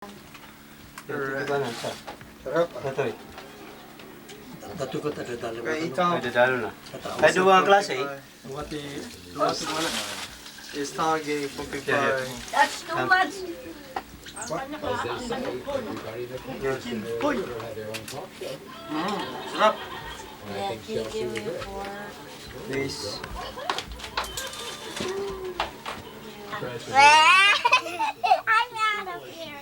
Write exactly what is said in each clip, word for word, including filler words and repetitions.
Ito, di ba, nasa? Sarap, ah. Ito, eh. Ang tattoo ko, taga-Dalo. Kaya ikaw. Taga-Dalo na. Kaya duwa ang klase, eh. What the, what the, it's target for people. Yeah, yeah. That's too much. What? Mm, sarap. Yeah, can you give me four? Please. I'm out of here.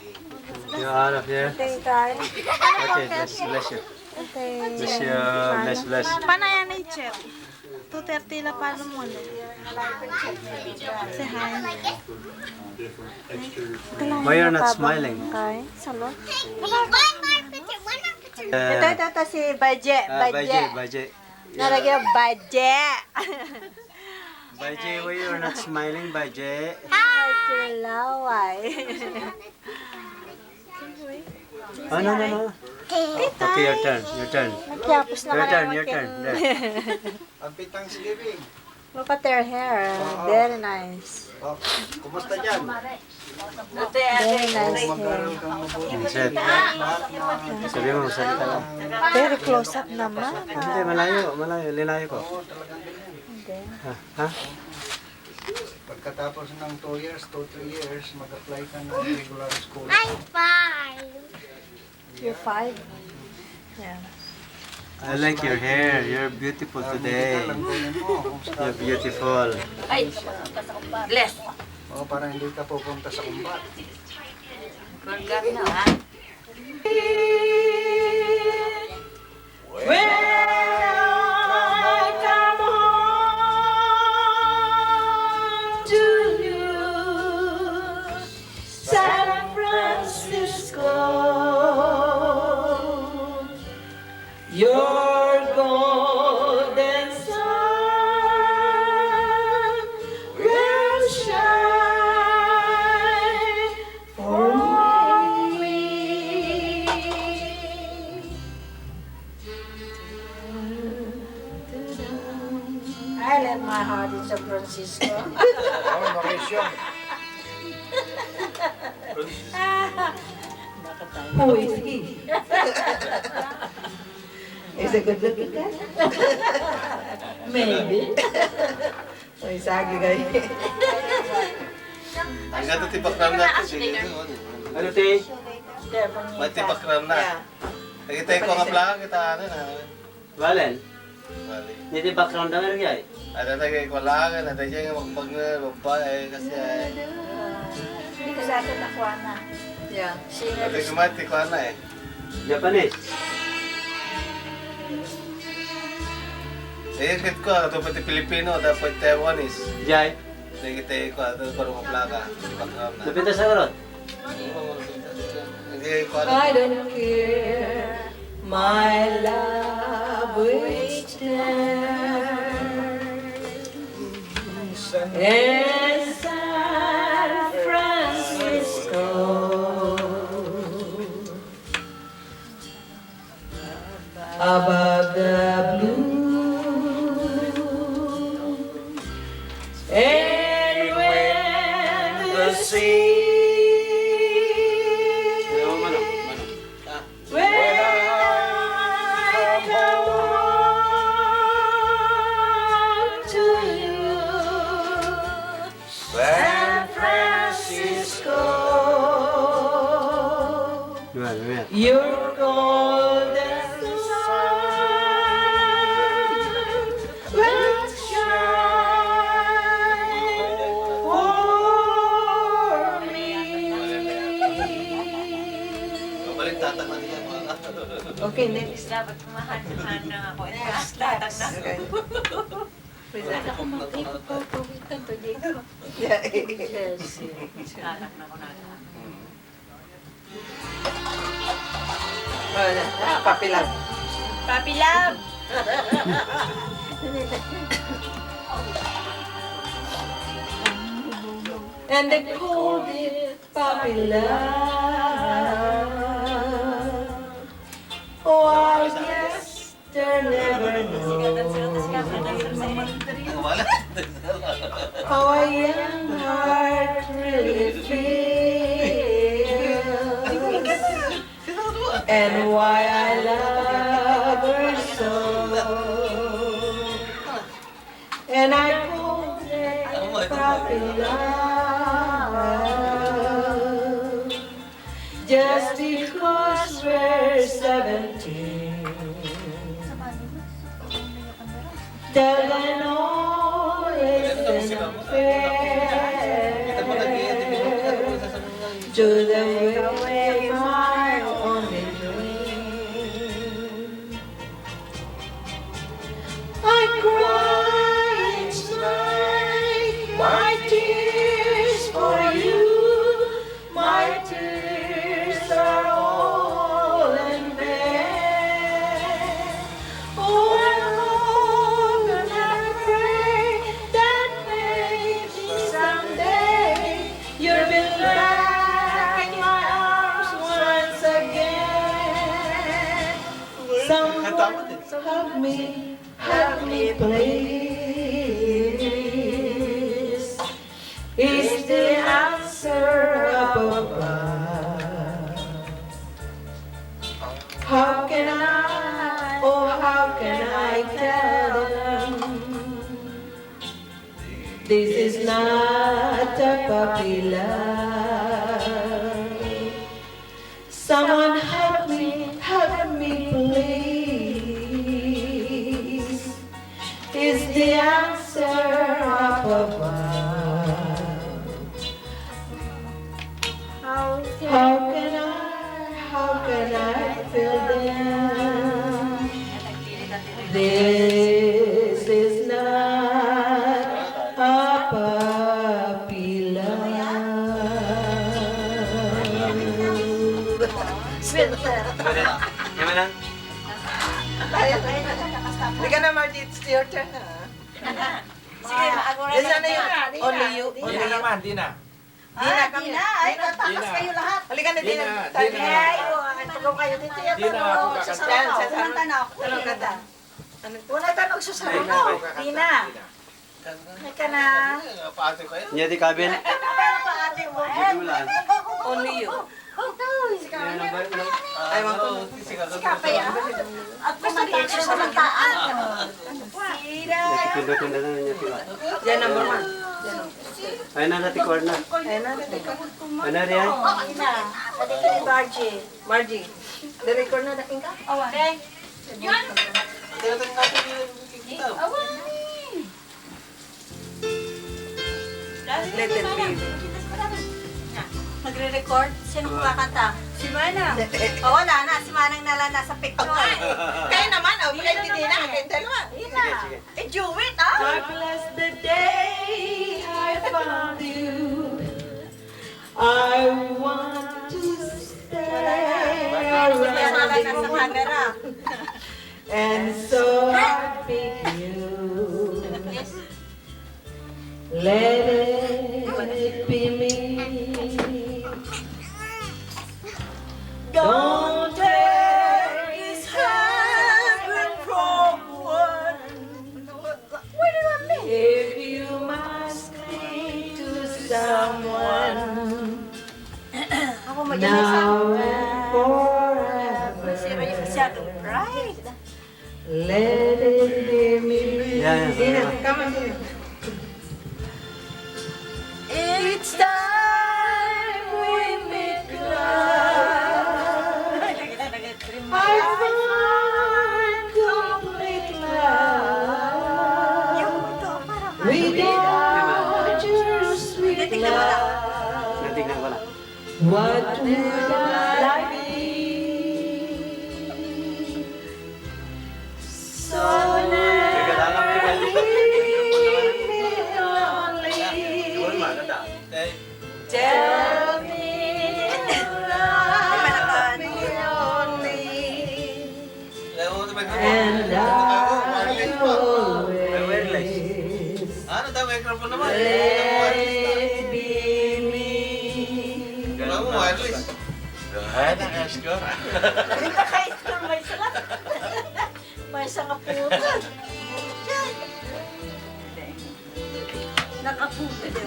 You're out of here? Thank God. Okay, bless, bless you. Okay. Bless you, bless, bless. Panaya nature. Two thirty la palo mo, no? Say hi. Why you're not smiling? Kay, salon. One more picture, one more picture. Uh, ito, ito, ito si Baje, uh, Baje. Baje, Baje. Nalagyan Baje. Baje, why you're not smiling, Baje? Hi! Laway. Oh, no, no, no. Tita. Okay, your turn, your turn. Nagkiapos na. Your turn, your turn. There. Happy Thanksgiving. Look at her hair. Oo. Very nice. Oh, kumusta dyan? Very nice hair. Ang set. Sabi mo, salita lang. Very close up naman, ah. Hindi, malayo, malayo. Linayo ko. Oo, talagang ganyan. Hindi. Ah, ha? Pagkatapos ng two years, two, three years, mag-apply ka ng regular school. I'm fine. You're five? Yeah. I like your hair. You're beautiful today. You're beautiful. Ay, bless. Oh, para hindi ka pupunta sa kumbat. Burger na, ha? Welcome home to you, San Francisco. Your golden sun will shine for me. I left my heart in San Francisco. Oh, Mauricio. Who is he? Is a good looking guy? Maybe. Ay, sagi kayo. Ang ganda ti background natin, sige, ano? Ano, te? Mati background na. Yeah. Nakita ko nga plaga, kita, ano na. Valen? Valen. Didi background na nga, ay? Ada na kay kulangan, ada dyan nga magbag na, babae, kasi ay. Hindi ko sa akin nakuha na. Yeah. Singer. Ada kumati, kuha na eh. Japanese. Eh, ket ko, ato pati Pilipino, dapat Taiwanese. Jay? Hindi kita ko, ato parang maplaka. Di ba, na? Napintas na ron? Hindi ko alam. I don't care, my love waits there in San Francisco. Above the blue and when the sea. Ayaw, manok, manok. Ah. When I come home to you, San Francisco, your golden sun will shine for me. Babalik tatang na niya, mga. Okay, next. Dapat kumahan-han na ako. Next, tatang na. Okay. Pwede. Ako, mag-, ikaw, pawikan to, Diego. Yeah. Yes, yes. Anak na ko na. Oh, yeah. Ah, Papi Love. Papi Love! And they called it Papi Love. Oh, I guess There never knows how a young heart really feels. And why I love her so. And I call her Papi Love. Just because we're seventeen. Tell them all it's unfair to the way my only dream. I cry each night my tears for you. My tears are all in vain. Oh, I hope and I pray that maybe someday you'll be back in my arms once again. Someone help me, help me, please. Is the answer up above. How can I, oh, how can I tell them this is not a puppy love? Someone help me, help me, please. Is the answer up above. How can I, how can I feel them? This is not a puppy love. Swelter. Pwede. Di ba lang? Tayo. Halika na, Margie. It's your turn na. Sige, ako na. Yan na yung only you. Di na naman, di na. Di na kami. Ay, tatakas kayo lahat. Halika na, di na. Di na. Ay, oh, ay, tulong kayo dito. Di na ako kakanta. Yan, sa sarong. Tulong ka ta. Una ka nagsasabi mo. Di na. Halika na. Nya di kabil. Halika na, paate mo. Only you. Ay, wag ko. Sika pa yan. At gusto niya siya sa mantaan. Sira. Pindutin na lang niya, diba? Yan, number one. Ay, na, na-record na. Ay, na-record. Ano, Rian? Margie. Margie, na-record na, dating ka? Awan. Okay. Yan. Awan. Let it be. Nagre-record? Sino kumakanta? Si Manang. O, wala na. Si Manang na lang nasa picture. Kayo naman, oh, pwede din na. Kayong dalawa. Sige, sige. Eh, duet, ah? God bless the day I found you. I want to stay around you. And so I pick you. Let it be me. Don't tear this heaven from one. If you must cling to someone, now and forever, let it be me. Yan, yan, yan. Come on, sing it. Each time we make love, I find complete love without your sweet love. Natignan ko na. What would I be? So lonely, lonely. Tell me you love me only. And I always. Ano daw, microphone naman? Let it be me. Wala mo, wireless. Ay, naka-score. Naka-score, may sala. May sanga puta. Nakaputa din.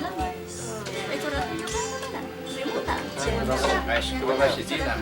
Ito na, ito na. Remote, ah. Naka-score na si Gina.